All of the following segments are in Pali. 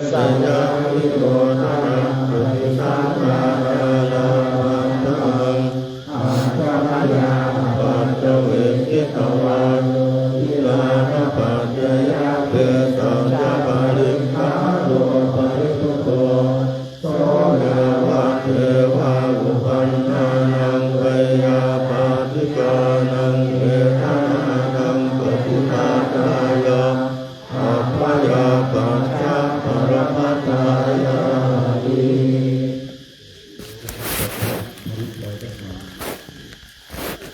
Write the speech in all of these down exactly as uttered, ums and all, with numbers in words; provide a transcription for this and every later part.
Jayamino dhanaṃ paṭisambhādāya maṅgalaṃ. Handa mayaṃ pañcaveṅkhitvā yo gilānapaccayabhesajjaparikkhāro paribhutto, so yāvadeva uppannānaṃ veyyābādhikānaṃ vedanānaṃ paṭighātāya, abyāpajjhaparamatāyāti.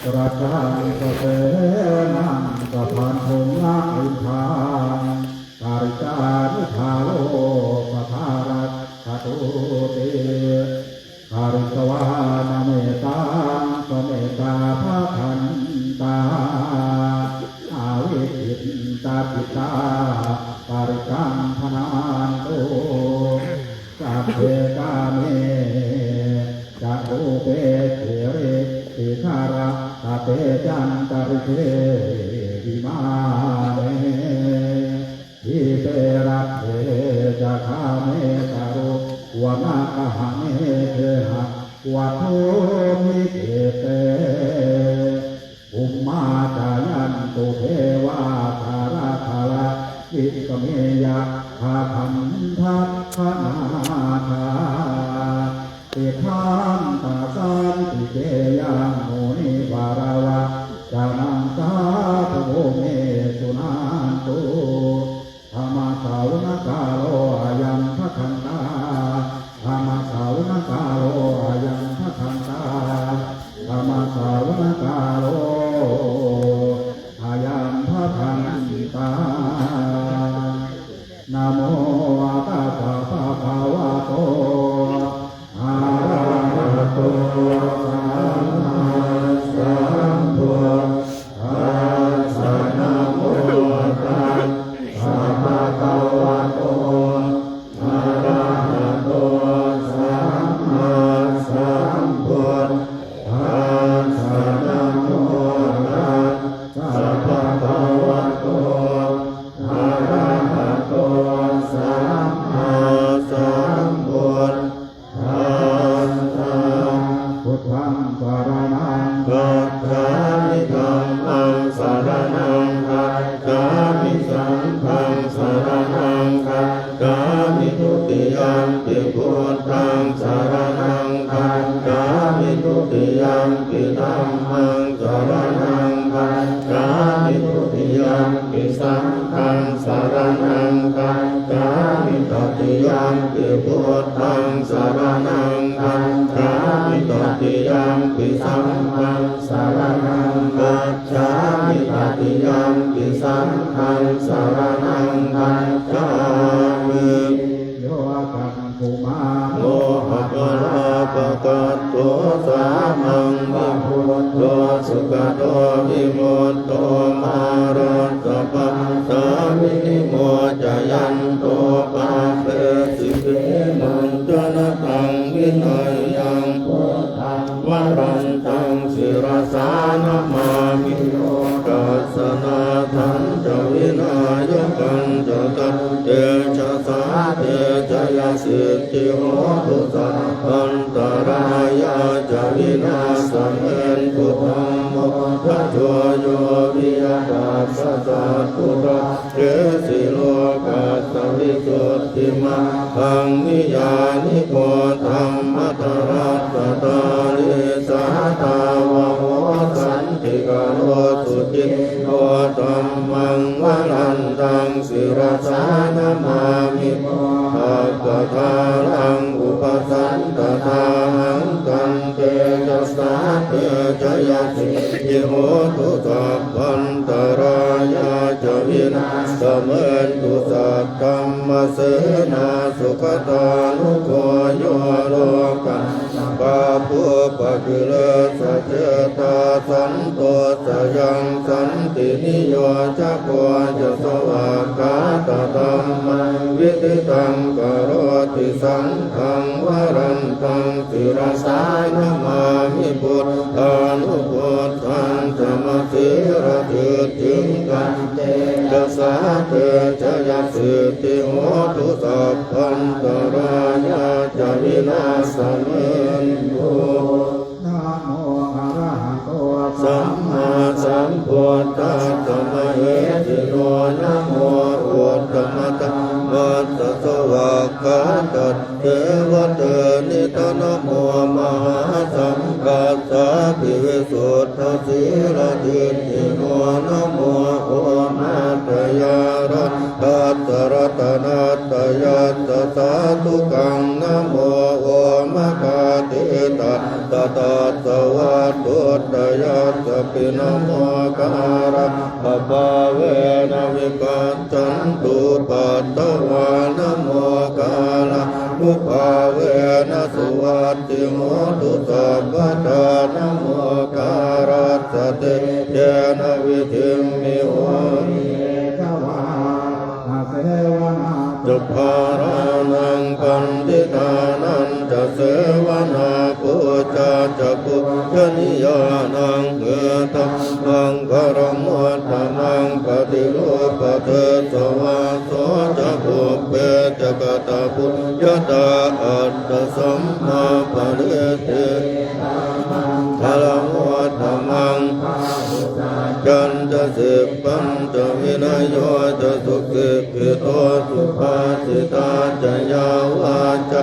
Rakkhaṃ sasanaṃ sabandhuṃ, indaṃ kalyāṇadāro sadā rakkhatūti. Kalyāṇamettaṃ samettā bhadantā, avikkhittacittā parittaṃ bhaṇantu. Sagge kāme ca rūpe girisikharataṭe cantalikkhe vimāne, dīpe raṭṭhe ca gāme taruvanagahane gehavatthumhi khette, bhummā cāyantu devā jalathalavisame yakkhagandhabbanāgā, tiṭṭhantā santike yaṃ munivaravacanaṃ sādhavo me suṇantu. Dhammassavanakālo ayambhadantā. Dhammassavanakālo ayambhadantā. Dhammassavanakālo ayambhadantā. Namo tassa bhagavato arahato sammāsambuddhassa. Namo tassa bhagavato arahato sammāsambuddhassa. Namo tassa bhagavato arahato sammāsambuddhassa. Buddhaṃ saraṇaṃ gacchāmi. Dhammaṃ saraṇaṃ gacchāmi. Saṅghaṃ saraṇaṃ gacchāmi. Dutiyampi buddhaṃ saraṇaṃ gacchāmi. Dutiyampi dhammaṃ saraṇaṃ gacchāmi. Dutiyampi saṅghaṃ saraṇaṃ gacchāmi. Tatiyampi buddhaṃ saraṇaṃ gacchāmi. Tatiyampi dhammaṃ saraṇaṃ gacchāmi. Tatiyampi saṅghaṃ saraṇaṃ gacchāmi. Yo cakkhumatā mohamalāpakaṭṭho, sāmaṃ va buddho sugato vimutto, mārassa pāsā vinimocayanto, pāpesi khemaṃ janataṃ vineyyaṃ. Buddhaṃ varantaṃ sirasā namāmi. Lokassa nāthañca vināyakañca, tantejasā te jayasiddhi hotu, sabbantarāyā ca vināsamentu. Dhammo dhajo yo viya tassa satthu, rājesi lokassa visuddhimaggaṃ, niyyāniko dhammadharassa dhārī, sātāvaho santikaro suci yo. Dhammaṃ varantaṃ sirasā namāmi, mohappadālaṃ upasantadāhaṃ, tantejasā te jayasiddhi hotu, sabbantarāyā ca vināsamentu. Saddhammasenā sugatānugo yo, lokassa pāpūpakilesajetā, santo Yaṃ santiniyojako ca svākkhātadhammaṃ viditaṃ karoti, saṅghaṃ varantaṃ sirasā namāmi, buddhānubuddhaṃ samasīladiṭṭhiṃ. Tantejasā te jayasiddhi hotu, sabbantarāyā ca vināsamentu. Namo arahato sammāsambuddhassa mahesino. Namo uttamadhammassa svākkhātatteva tenidha. Namo mahāsaṅghassāpi visuddhasīladiṭṭhino. Namo omātyāraddhassa ratanattayassa sādhukaṃ. Namo omakātītassa tassa vatthuttayassapi. Namokārappabhāvena vigacchantu upaddavā. Namokārānubhāvena suvatthi hotu sabbadā. Namokārassa tejena vidhimhi homi tejavā. Asevanā ca bālānaṃ, paṇḍitānañca sevanā, pūjā ca pūjanīyānaṃ, etammaṅgalamuttamaṃ. Paṭirūpadesavāso ca, pubbe ca katapuññatā, attasammāpaṇidhi, etammaṅgalamuttamaṃ. Bāhusaccañca sippañca, vinayo ca susi kkhito, subhāsitā ca yā vācā,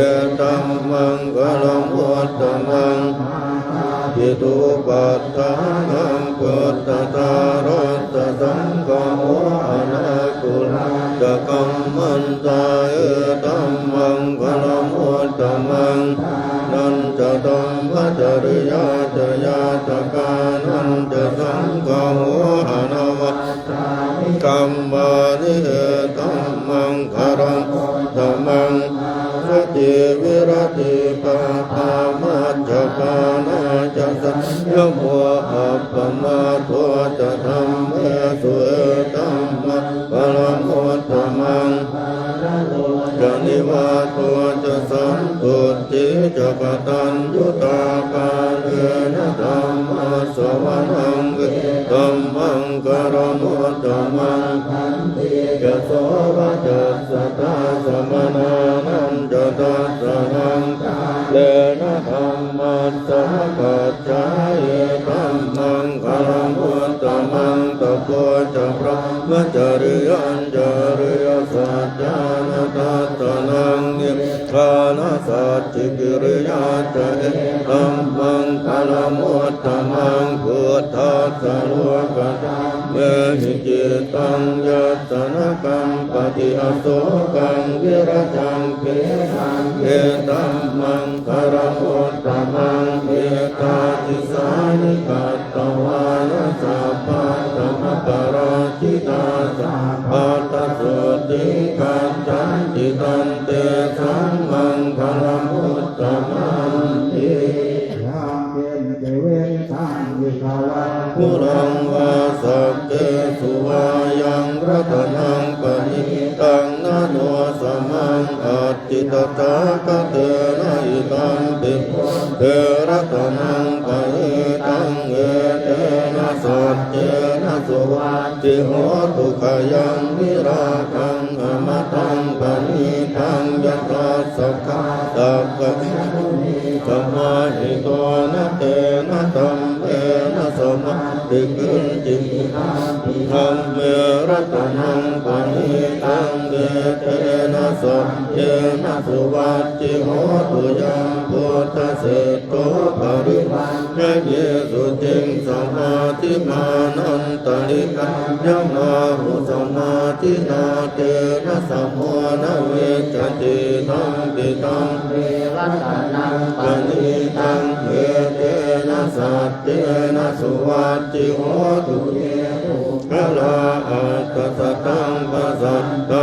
etammaṅgalamuttamaṃ. Mātāpituupaṭṭhānaṃ, puttadārassa saṅgaho, anākulā ca kammantā, etammaṅgalamuttamaṃ. Dānañca dhammacariyā ca, ñātakānañca saṅgaho, anava kammāni, etammaṅgalamuttamaṃ. Āratī viratī pāpā, majjapānā ca saññamo, appamādo ca dhammesu, etammaṅgalamuttamaṃ. Gāravo ca nivāto ca, santuṭṭhī ca kataññutā, kālena dhammassavanaṃ, etammaṅgalamuttamaṃ. Khantī ca sovacassatā, samaṇānañca dassanaṃ, kālena dhammasākacchā, etammaṅgalamuttamaṃ. Tapo ca brahmacariyañca, ariyasaccāna dassanaṃ, nibbānasacchikiriyā ca, etammaṅgalamuttamaṃ. Phuṭṭhassa lokadhammehi, cittaṃ yassa na kampati, asokaṃ virajaṃ khemaṃ, etammaṅgalamuttamaṃ. Etādisāni katvāna, sabbatthamaparājitā, sabbattha sotthiṃ gacchanti, tantesaṃ maṅgalamuttamanti. Yaṅkiñci vittaṃ idha vā huraṃ vā, saggesu vā yaṃ ratanaṃ paṇītaṃ, na no samaṃ atthi tathāgatena, idampi buddhe ratanaṃ paṇītaṃ, etena saccena suvatthi hotu. Khayaṃ virāgaṃ amataṃ paṇītaṃ, yadajjhagā sakyamunī samāhito, na tena dhammena samatthi kiñci, idampi dhamme ratanaṃ paṇītaṃ, etena saccena suvatthi hotu. Yambuddhaseṭṭho parivaṇṇayī suciṃ, samādhimānantarikaññamāhu, samādhinā tena samo na vijjati, idampi dhamme ratanaṃ paṇītaṃ, etena saccena suvatthi hotu. Ye puggalā aṭṭha sataṃ pasaṭṭhā,